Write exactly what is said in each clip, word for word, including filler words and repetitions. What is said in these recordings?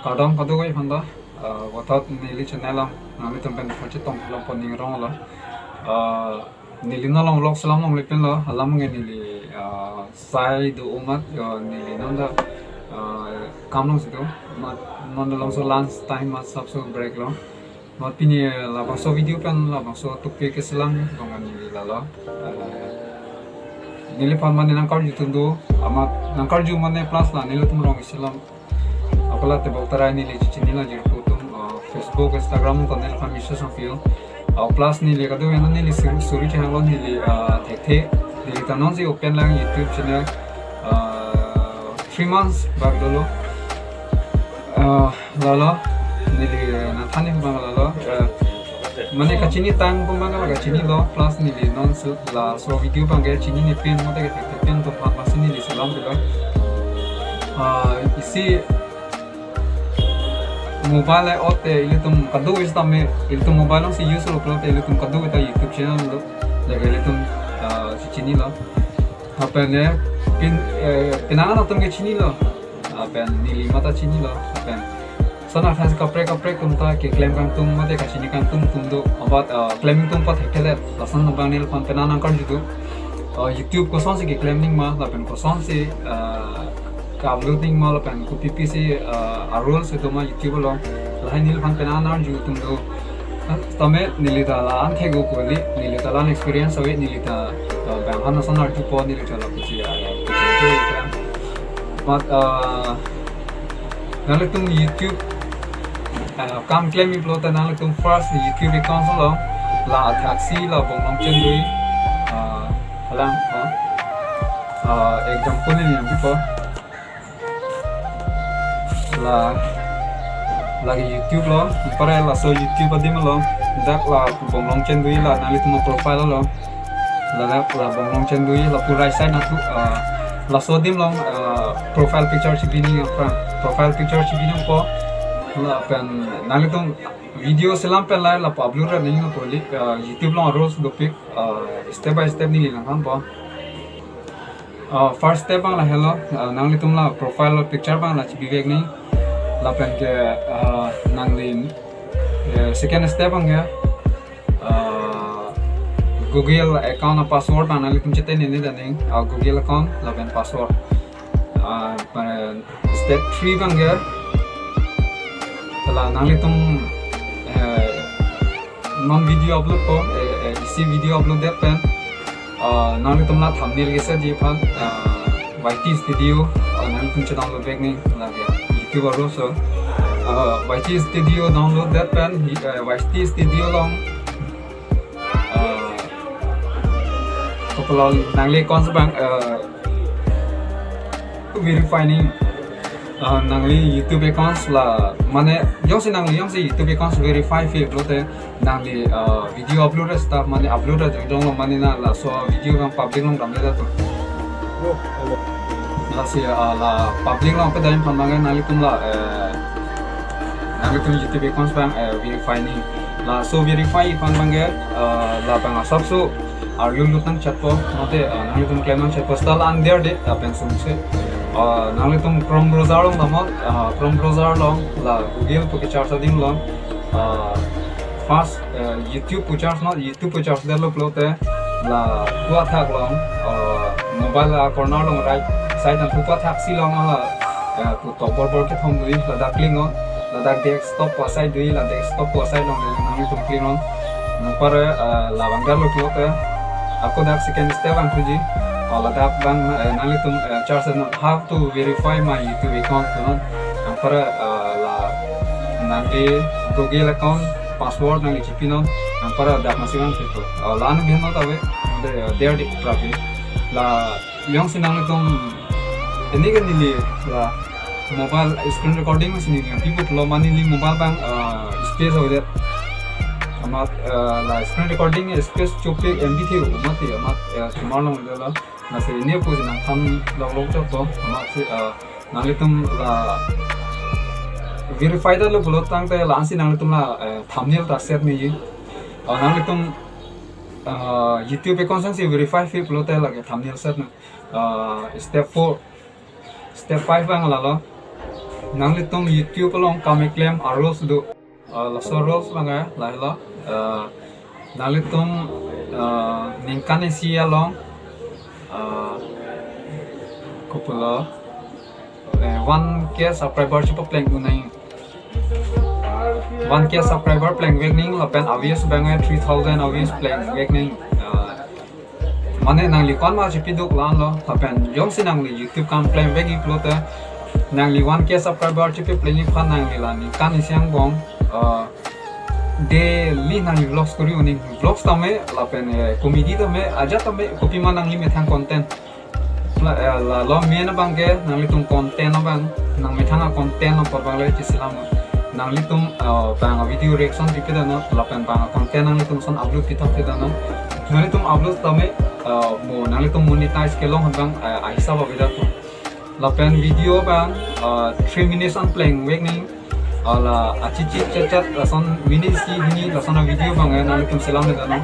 Kardom kadokave aphan ta, ah, bothot neli channel along nanglitum pen pachethong longpo ning rong lo. Ah, neli non along vlog selam longle pen lo, alam ke neli, ah, sai do amat, ah, neli non ta, ah, kam alongsi do, amat non alongsi lunch time amat asapso break lo. Amat pini labangso video pen labangso topic keselam abang neli lalo. Eh, neliphan mane nangkarju atum do, amat nangkarju mane plus la nelitum rong isi alam. Ako la tebok tarai neli chechini la jirpo atum, eh, Facebook, Instagram ko neliphan message nangpi-o. Eh, plus neli kadokave neli suri, suri chehanglo neli, eh, thekthe. Neli ta nonsi open lang YouTube channel. Eh, three months bak dolo. Eh, lalo, neli, eh, nangthan-ik abang lalo. Eh, mane kachinitang atum abang la kachinilo, plus neli non su-, laso video abang ke chinine pen, mate ke thekthe pen atum aphan si neli selam pilo. Ah, isi mobile ai-ot te ilitum kadokave sitame, ilitum mobile alongsi use lo pulote ilitum kadokave ta YouTube channel lo. Lake ilitum, ah, si chinilo. Lapen, eh, pin, eh, penang atum ke chinilo. Lapen neli mata chinilo. Lapen son akhas kaprek kaprek atum ta keklem kangtung mate kachini kangtung atum do. Amat, eh, klem atum apot thekthe le. Lason abang neliphan penang nangkarju do. Eh, YouTube kosonsi keklem nangma, lapen kosonsi, eh, ka-upload nangma, lapen kopi pisi, eh, a-rules si doma YouTube along. Lahai neliphan penang nangkarju atum do. Tame neli ta la-an thek-o kali, neli ta la-an experience ave, neli ta, eh, bang han ason arjupo, neli ta lapusi, eh, pusi itu, itu. Amat, eh, nanglitum YouTube, eh, kam klem-ik pulote nanglitum first YouTube account lo, la athaksi la Bonglong Chendui, eh, alang, eh, eh, example neli nangpipo. La, lake YouTube lo, anparke laso YouTube adim lo, dak la Bonglong Chendui la nanglitum profile lo, ladak la Bonglong Chendui lapu right side nangtum, ah, laso adim lo, ah, profile picture chibi nangji aphrang, profile picture chibi nangpo, lapen nanglitum video selam pen la lapu upload ra nangji lapu kali, ah, YouTube along rules dopik, ah, step by step neli nangthanpo. Ah, first step abang lahelo, ah, nanglitum la profile picture abang la chibivek nangji. Lapen ke, ah, nangli, eh, second step abang ke, ah, Google account a-password abang nanglitum chete nene daning, ah, Google account lapen password. Ah, pa-, step three abang ke, la nanglitum, eh, non video upload po, eh, eh, isi video upload det pen, ah, nanglitum la thumbnail kesetji aphan, ah, Y T Studio, ah, nanglitum che-download vek nangji, lake YouTube a-rules lo. Ah, Y T Studio download det pen, eh, Y T Studio along, ah, kopilo nangli account abang, ah, verify nangji. Ah, nangli YouTube accounts la, mane, jongsi nangli jongsi YouTube accounts verify pi pulote, nangli, ah, video upload ra seta, mane upload ra jongjong lo, mane na laso video abang public along damde atum. Lasi, ah, la public along pedai aphan abang nanglitum la, eh, nanglitum YouTube accounts abang, eh, verify nangji. Laso verify aphan abang ke, ah, labang asapso arlu lut nangchatpo, mate, ah, nanglitum klem nangchatpo, style an der de, ah, pen sungse. Ah, nanglitum Chrome browser along damnon, ah, Chrome browser along, la Google pu ke-search adim along, ah, first, eh, YouTube pu search non, YouTube pu search detlo pulote, la pu athak along, ah, mobile a-corner along right side nangtum pu athaksi along la, eh, pu top borbor kethom dui, ladak click non, ladak desktop pu aside dui, la desktop pu aside along le nanglitum click non. Anpar, eh, labang detlo pulote, ako dak second step nangthuji. Oh, ladak abang, eh, nanglitum, eh, search non, "How to verify my YouTube account?" pu non. Anpar, eh, la nangli Google account password nangli chipi non. Anpar dak masi nangpipo. Oh, la-an bihan non ta ave. De, eh, der de prapi. La jongsi nanglitum, ini kan neli la mobile screen recording si neli nangpipo pulo, mane neli mobile abang, ah, space avedet. Amat, ah, la screen recording space chopik M B the mati amat, ah, sumar long de la. Lasi ini pusi nangthan longlong chotpo, amat si, ah, nanglitum la verify detlo pulo tangte la-ansi nanglitum la, eh, thumbnail ta set nangji. Ah, nanglitum, ah, YouTube account si verify pi pulote lake thumbnail set nang. Ah, step four. Step five abang lalo. Nanglitum YouTube along kam keklem a-rules do. Ah, laso rules abang lahelo. Ah, nanglitum, ah, ningkan isi along, ah, kopulo, eh, one K subscriber chepapleng un nang. One K subscriber plengvek nang lapen a-views abang three thousand a-views plengvek nang. Ah, mane nangli ko-an ma chepiduk la-anlo, lapen jongsi nangli YouTube kam klemvekji pulote, nangli one K subscriber chepaplengji aphan nangli la ningkan isi angbong, eh, daily nangli vlogs kuri un nang, vlogs tame, lapen, eh, comedy tame, ajat tame, kopima nangli methang content. La, eh, lalo main abang ke, nanglitum content abang, nangmethang a-content apor abang le cheselam. Nanglitum, eh, bang a-video reaction pipe donon, lapen bang a-content nanglitum ason upload pitha pi donon. Nanglitum upload tame, eh, mo nanglitum monetize kelong abang, eh, ahisap avedet po. Lapen video abang, eh, three minutes an plengvek nang, ah, la achichi chetchet lason minute isi hini lason a-video abang, eh, nanglitum selamle donon.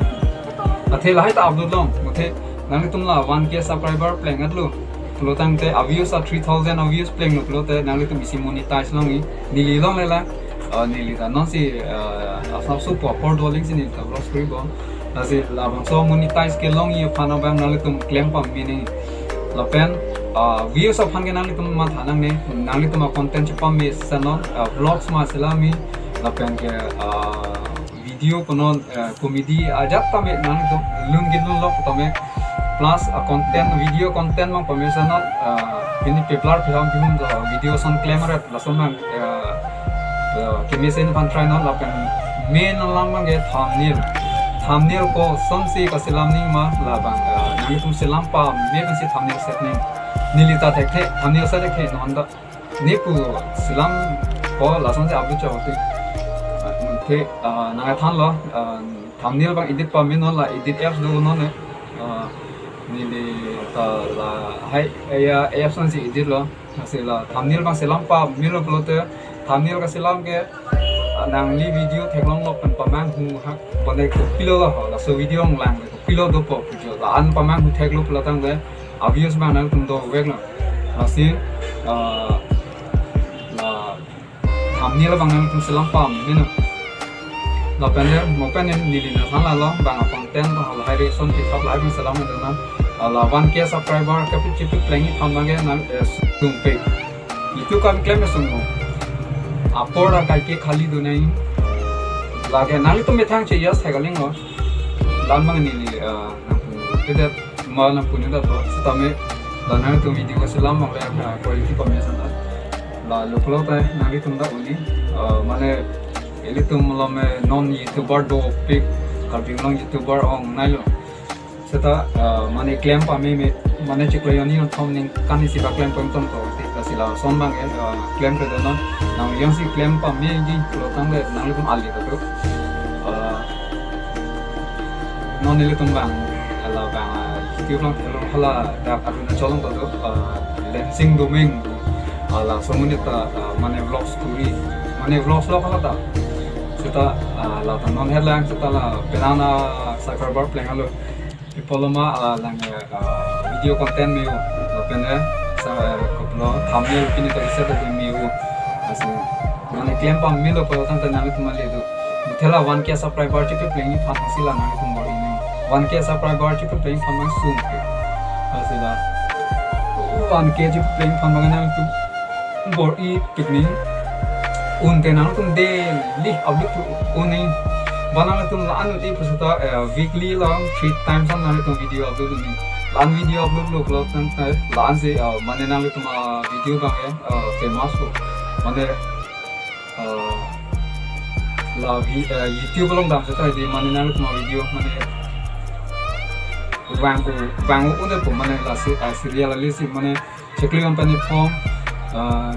Athe lahai ta upload long, athe nanglitum la one K subscriber pleng-etlo pulo tangte, a-views a three thousand a-views plenglo pulote, nanglitum isi monetize longji, neli longle la, ah, neli ta nonsi, ah, asap supo apor doling si neli ta vlogs kuri bom. Lasi labangso monetize kelongji aphan abang nanglitum klem pame nang. Lapen, ah, views aphan ke nanglitum matha nangne, nanglitum a-content chepame senon, ah, vlogs ma selami, lapen ke, ah, video konon, eh, comedy ajat tame nanglitum lun gin lun lok tame, plus a-content, video content abang pame senon, ah, pini peplar piham pihum do video ason klem ret lason abang, eh, eh, kemesen aphan try non lapen main alam abang ke thumbnail. Thumbnail kosonsi kaselam nang ma labang, eh, nanglitum selam pame pensi thumbnail set nang. Neli ta thekthe, thumbnail set thekthe non ta. Ne pu selampo lasonsi upload chot te. Te, ah, nangthanlo, ah, thumbnail abang edit pame non la edit apps do non ne. Ah, neli ta lahai ya apps ansi edit lo. Lasi la thumbnail abang selam pamelo pulote, thumbnail kaselam ke, ah, nangli video theklong lok pen pamanghu hak bonai kopilo lo ho, laso video ong lang kopilo dopo video la-an pamanghu theklo pulo tangte, a-views abang nangtum doveklo. Lasi, ah, la thumbnail abang nangtum selam pamelo. Lapen le mo pen neli nangthan lalo, bang a-content bang lahai reaction pithap lahai abang selam donon. La one K subscriber kapi chepaplengji aphan abang ke nang, eh, sungpik. Itum kam klem sung mo. Apor akai ke khali do nang. Lake nanglitum methang che yes thai kaling lo. La-an abang neli, eh, nangtum pidet ma nangpuni dat lo. Setame la nangtum video kaselam abang le, eh, quality pame sana. La lo pulo ta nanglitum ta un nang. Eh, mane ilitum malom, eh, non YouTuber dopik, Karbi Anglong YouTuber ong nailo. Seta, ah, mane klem pame me, mane chiklo hini thom ningkan isi ba klem pon ton to, te lasi lason abang, eh, ah, klem pe donon, nang jongsi klem pameji pulo tangte nanglitum ale ta do. Ah, non ilitum abang, ala abang, ah, YouTube along, along hala dak Arunachal along ta do, ah, Lensing Doming, ala so amonit ta, ah, mane vlogs kuri, mane vlogs lo hala ta. Seta, ah, la ta non headline seta la penang a subscriber plenglo. Pi pulo ma, ah, lang, ah, video content me-o. Lapen, eh, sa, eh, kopulo thumbnail pini ta reset ta me-o. Lasi, mane klem pamelo pulo tangte nanglitum ale do. Muthe la one K subscriber chepaplengji aphan si la nanglitum bor-i nang. One K subscriber chepaplengji aphan abang sungpik. Lasi la one K chepaplengji aphan abang nangtum bor-i pik nang. Un te nangtum daily upload un nang. Ba nangtum la-an un-e pu seta, eh, weekly along three times an nangtum video upload un nang. La-an video upload lo pulo tangte, la-an si, eh, mane nangtum, ah, video abang, eh, eh, famous ko. Mane, eh, la vi-, eh, YouTube along dam seta di mane nangtum video mane vang ko, vang ko un-e pu mane lasi, eh, serial lasi mane chiklo hini pen ephong, ah,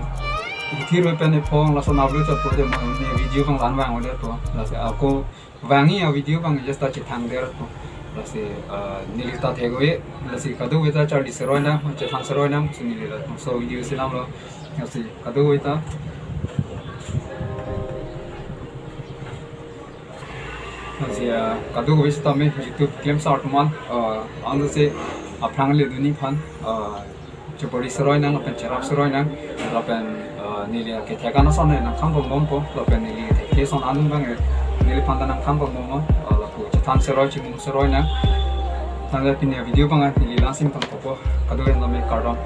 thirty pen ephong, lason upload chot po de mane video abang la-an vang un-e po. Lasi ako vangji a-video abang just ta chethang der po. Lasi, ah, neli ta thek-o-e, lasi kadokave ta charli seroi nang, chethang seroi nang, si neli labangso video selamlo. Lasi kadokave ta. Lasi, ah, kadokave setame YouTube klem sar atum an, ah, ansi aphrang le dun nangji aphan, ah, chepori seroi nang, lapen cherap seroi nang, lapen, eh, neli kethek an ason nangkhang ponbompo, lapen neli kethek ason an abang, eh, neliphan ta nangkhang ponbompo, eh, lapu chethan seroi, chimum seroi nang. Tangte pini avideo abang, eh, neli la-an si tangkokpo, kadokave nome kardom.